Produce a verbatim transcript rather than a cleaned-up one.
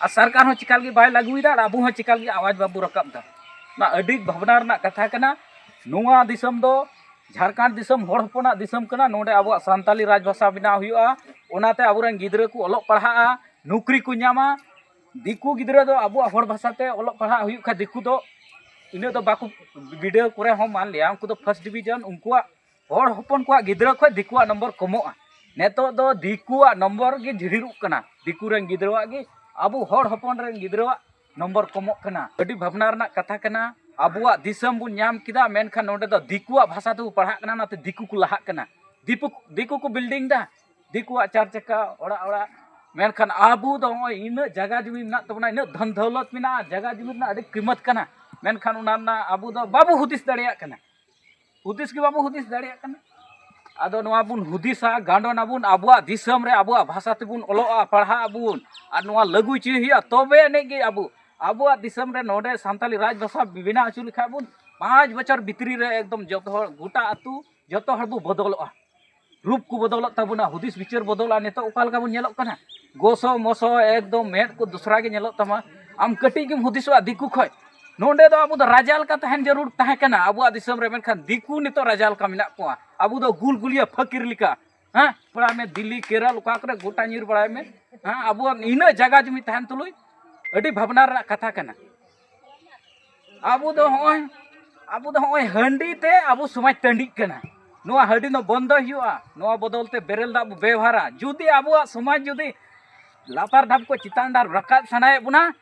ᱟᱨ ᱥᱚᱨᱠᱟᱨ ᱦᱚᱸ ᱪᱮᱠᱟ ᱞᱟᱹᱜᱤᱫ ᱵᱟᱭ ᱞᱟᱹᱜᱩᱭᱮᱫᱟ ᱟᱨ ᱟᱵᱚ ᱦᱚᱸ ᱪᱮᱠᱟ ᱞᱟᱹᱜᱤᱫ ᱟᱣᱟᱡᱽ ᱵᱟᱵᱚ ᱨᱟᱠᱟᱵ ᱮᱫᱟ᱾ ᱚᱱᱟ ᱟᱹᱰᱤ ᱵᱷᱟᱵᱽᱱᱟ ᱨᱮᱱᱟᱜ ᱠᱟᱛᱷᱟ ᱠᱟᱱᱟ᱾ ᱱᱚᱣᱟ ᱫᱤᱥᱚᱢ ᱫᱚ ᱡᱷᱟᱲᱠᱷᱚᱸᱰ ᱫᱤᱥᱚᱢ ᱦᱚᱲ ᱦᱚᱯᱚᱱᱟᱜ ᱫᱤᱥᱚᱢ ᱠᱟᱱᱟ᱾ ᱱᱚᱰᱮ ᱟᱵᱚᱣᱟᱜ ᱥᱟᱱᱛᱟᱞᱤ ᱨᱟᱡᱽ ᱵᱷᱟᱥᱟ ᱵᱮᱱᱟᱣ ᱦᱩᱭᱩᱜᱼᱟ᱾ ᱚᱱᱟᱛᱮ ᱟᱵᱚᱨᱮᱱ ᱜᱤᱫᱽᱨᱟᱹ ᱠᱚ ᱚᱞᱚᱜ ᱯᱟᱲᱦᱟᱜᱼᱟ, ᱱᱚᱠᱨᱤ ᱠᱚ ᱧᱟᱢᱟ᱾ ᱫᱤᱠᱩ ᱜᱤᱫᱽᱨᱟᱹ ᱫᱚ ᱟᱵᱚᱣᱟᱜ ᱦᱚᱲ ᱵᱷᱟᱥᱟ ᱛᱮ ᱚᱞᱚᱜ ᱯᱟᱲᱦᱟᱜ ᱦᱩᱭᱩᱜ ᱠᱷᱟᱱ ᱫᱤᱠᱩ ᱫᱚ ᱤᱱᱟᱹᱜ ᱫᱚ ᱵᱟᱠᱚ ᱵᱤᱰᱟᱹᱣ ᱠᱚᱨᱮ ᱦᱚᱸ, ᱢᱟᱱ ᱞᱤᱭᱟ ᱩᱱᱠᱩ ᱫᱚ ᱯᱷᱟᱥᱴ ᱰᱤᱵᱤᱡᱚᱱ, ᱩᱱᱠᱩᱣᱟᱜ ᱦᱚᱲ ᱦᱚᱯᱚᱱ ᱠᱚᱣᱟᱜ ᱜᱤᱫᱽᱨᱟᱹ ᱠᱷᱚᱱ ᱫᱤᱠᱩᱣᱟᱜ ᱱᱚᱢᱵᱚᱨ ᱠᱚᱢᱚᱜᱼᱟ᱾ ᱱᱤᱛᱚᱜ ᱫᱚ ᱫᱤᱠᱩᱣᱟᱜ ᱱᱚᱢᱵᱚᱨ ᱜᱮ ᱡᱷᱤᱲᱤᱨᱚᱜ ᱠᱟᱱᱟ, ᱫᱤᱠᱩ ᱨᱮᱱ ᱜᱤᱫᱽᱨᱟᱹᱣᱟᱜ ᱜᱮ ᱟᱵᱚ ᱦᱚᱲ ᱦᱚᱯᱚᱱ ᱨᱮᱱ ᱜᱤᱫᱽᱨᱟᱹᱣᱟᱜ ᱱᱚᱢᱵᱚᱨ ᱠᱚᱢᱚᱜ ᱠᱟᱱᱟ᱾ ᱟᱹᱰᱤ ᱵᱷᱟᱵᱽᱱᱟ ᱨᱮᱱᱟᱜ ᱠᱟᱛᱷᱟ ᱠᱟᱱᱟ᱾ ᱟᱵᱚᱣᱟᱜ ᱫᱤᱥᱚᱢ ᱵᱚᱱ ᱧᱟᱢ ᱠᱮᱫᱟ, ᱢᱮᱱᱠᱷᱟᱱ ᱱᱚᱰᱮ ᱫᱚ ᱫᱤᱠᱩᱣᱟᱜ ᱵᱷᱟᱥᱟ ᱛᱮᱵᱚ ᱯᱟᱲᱦᱟᱜ ᱠᱟᱱᱟ, ᱚᱱᱟᱛᱮ ᱫᱤᱠᱩ ᱠᱚ ᱞᱟᱦᱟᱜ ᱠᱟᱱᱟ᱾ ᱫᱤᱠᱩ, ᱫᱤᱠᱩ ᱠᱚ ᱵᱤᱞᱰᱤᱝ ᱫᱟ, ᱫᱤᱠᱩᱣᱟᱜ ᱪᱟᱨ ᱪᱟᱠᱟ ᱚᱲᱟᱜ ᱚᱲᱟᱜ᱾ ᱢᱮᱱᱠᱷᱟᱱ ᱟᱵᱚ ᱫᱚ ᱱᱚᱜᱼᱚᱭ ᱤᱱᱟᱹᱜ ᱡᱟᱭᱜᱟ ᱡᱩᱢᱤ ᱢᱮᱱᱟᱜ ᱛᱟᱵᱚᱱᱟ, ᱤᱱᱟᱹᱜ ᱫᱷᱚᱱ ᱫᱟᱹᱣᱞᱚᱛ ᱢᱮᱱᱟᱜᱼᱟ, ᱡᱟᱭᱜᱟ ᱡᱩᱢᱤ ᱨᱮᱱᱟᱜ ᱟᱹᱰᱤ ᱠᱤᱢᱚᱛ ᱠᱟᱱᱟ, ᱢᱮᱱᱠᱷᱟᱱ ᱚᱱᱟ ᱨᱮᱱᱟᱜ ᱟᱵᱚ ᱫᱚ ᱵᱟᱵᱚ ᱦᱩᱫᱤᱥ ᱫᱟᱲᱮᱭᱟᱜ ᱠᱟᱱᱟ᱾ ᱦᱩᱫᱤᱥ ᱜᱮ ᱵᱟᱵᱚ ᱦᱩᱫᱤᱥ ᱫᱟᱲᱮᱭᱟᱜ ᱠᱟᱱᱟ᱾ ᱟᱫᱚ ᱱᱚᱣᱟ ᱵᱚᱱ ᱦᱩᱫᱤᱥᱟ, ᱜᱟᱸᱰᱚᱱ ᱟᱵᱚᱱ, ᱟᱵᱚᱣᱟᱜ ᱫᱤᱥᱚᱢ ᱨᱮ ᱟᱵᱚᱣᱟᱜ ᱵᱷᱟᱥᱟ ᱛᱮᱵᱚᱱ ᱚᱞᱚᱜᱼᱟ, ᱯᱟᱲᱦᱟᱜ ᱟᱵᱚᱱ, ᱟᱨ ᱱᱚᱣᱟ ᱞᱟᱹᱜᱩᱭ ᱪᱚᱭ ᱦᱩᱭᱩᱜᱼᱟ, ᱛᱚᱵᱮ ᱟᱹᱱᱤᱡ ᱜᱮ ᱟᱵᱚ ᱟᱵᱚᱣᱟᱜ ᱫᱤᱥᱚᱢ ᱨᱮ ᱱᱚᱰᱮ ᱥᱟᱱᱛᱟᱞᱤ ᱨᱟᱡᱽ ᱵᱷᱟᱥᱟ ᱵᱮᱱᱟᱣ ᱦᱚᱪᱚ ᱞᱮᱠᱷᱟᱱ ᱵᱚᱱ, ᱯᱟᱸᱪ ᱵᱚᱪᱷᱚᱨ ᱵᱷᱤᱛᱨᱤ ᱨᱮ ᱮᱠᱫᱚᱢ ᱡᱚᱛᱚ ᱦᱚᱲ, ᱜᱚᱴᱟ ᱟᱹᱛᱩ, ᱡᱚᱛᱚ ᱦᱚᱲ ᱵᱚ ᱵᱚᱫᱚᱞᱚᱜᱼᱟ᱾ ᱨᱩᱯ ᱠᱚ ᱵᱚᱫᱚᱞᱚᱜ ᱛᱟᱵᱚᱱᱟ, ᱦᱩᱫᱤᱥ ᱵᱤᱪᱟᱹᱨ ᱵᱚᱫᱚᱞᱚᱜᱼᱟ᱾ ᱱᱤᱛᱚᱜ ᱚᱠᱟ ᱞᱮᱠᱟ ᱵᱚᱱ ᱧᱮᱞᱚᱜ ᱠᱟᱱᱟ, ᱜᱚᱥᱚ ᱢᱚᱥᱚ, ᱮᱠᱫᱚᱢ ᱢᱮᱫ ᱠᱚ ᱫᱚᱥᱨᱟ ᱜᱮ ᱧᱮᱞᱚᱜ ᱛᱟᱢᱟ᱾ ᱟᱢ ᱠᱟᱹᱴᱤᱡ ᱜᱮᱢ ᱦᱩᱫᱤᱥᱚᱜᱼᱟ ᱫᱤᱠᱩ ᱠᱷᱚᱡ᱾ ᱱᱚᱰᱮ ᱫᱚ ᱟᱵᱚ ᱫᱚ ᱨᱟᱡᱟ ᱞᱮᱠᱟ ᱛᱟᱦᱮᱱ ᱡᱟᱹᱨᱩᱲ ᱛᱟᱦᱮᱸ ᱠᱟᱱᱟ ᱟᱵᱚᱣᱟᱜ ᱫᱤᱥᱚᱢ ᱨᱮ, ᱢᱮᱱᱠᱷᱟᱱ ᱫᱤᱠᱩ ᱱᱤᱛᱚᱜ ᱨᱟᱡᱟ ᱞᱮᱠᱟ ᱢᱮᱱᱟᱜ ᱠᱚᱣᱟ᱾ ᱟᱵᱚ ᱫᱚ ᱜᱩᱞᱜᱩᱞᱤᱭᱟᱹ ᱯᱷᱟᱹᱠᱤᱨ ᱞᱮᱠᱟ᱾ ᱦᱮᱸ, ᱵᱟᱲᱟᱭ ᱢᱮ, ᱫᱤᱞᱞᱤ, ᱠᱮᱨᱚᱞ, ᱚᱠᱟ ᱠᱚᱨᱮ ᱜᱚᱴᱟ ᱧᱤᱨ ᱵᱟᱲᱟᱭ ᱢᱮ᱾ ᱦᱮᱸ, ᱟᱵᱚᱣᱟᱜ ᱤᱱᱟᱹᱜ ᱡᱟᱭᱜᱟ ᱡᱩᱢᱤ ᱛᱟᱦᱮᱱ ᱛᱩᱞᱩᱡ ᱟᱹᱰᱤ ᱵᱷᱟᱵᱽᱱᱟ ᱨᱮᱱᱟᱜ ᱠᱟᱛᱷᱟ ᱠᱟᱱᱟ᱾ ᱟᱵᱚ ᱫᱚ ᱦᱚᱸᱜᱼᱚᱭ, ᱟᱵᱚ ᱫᱚ ᱦᱚᱸᱜᱼᱚᱭ ᱦᱟᱺᱰᱤ ᱛᱮ ᱟᱵᱚ ᱥᱚᱢᱟᱡᱽ ᱴᱟᱺᱰᱤᱜ ᱠᱟᱱᱟ᱾ ᱱᱚᱣᱟ ᱦᱟᱺᱰᱤ ᱫᱚ ᱵᱚᱱᱫᱚᱭ ᱦᱩᱭᱩᱜᱼᱟ᱾ ᱱᱚᱣᱟ ᱵᱚᱫᱚᱞ ᱛᱮ ᱵᱮᱨᱮᱞ ᱫᱟᱜ ᱵᱚ ᱵᱮᱣᱦᱟᱨᱟ᱾ ᱡᱩᱫᱤ ᱟᱵᱚᱣᱟᱜ ᱥᱚᱢᱟᱡᱽ ᱡᱩᱫᱤ ᱞᱟᱛᱟᱨ ᱰᱷᱟᱯ ᱠᱚ ᱪᱮᱛᱟᱱ ᱰᱷᱟᱯ ᱨᱟᱠᱟᱵ ᱥᱟᱱᱟᱭᱮᱫ ᱵᱚᱱᱟ,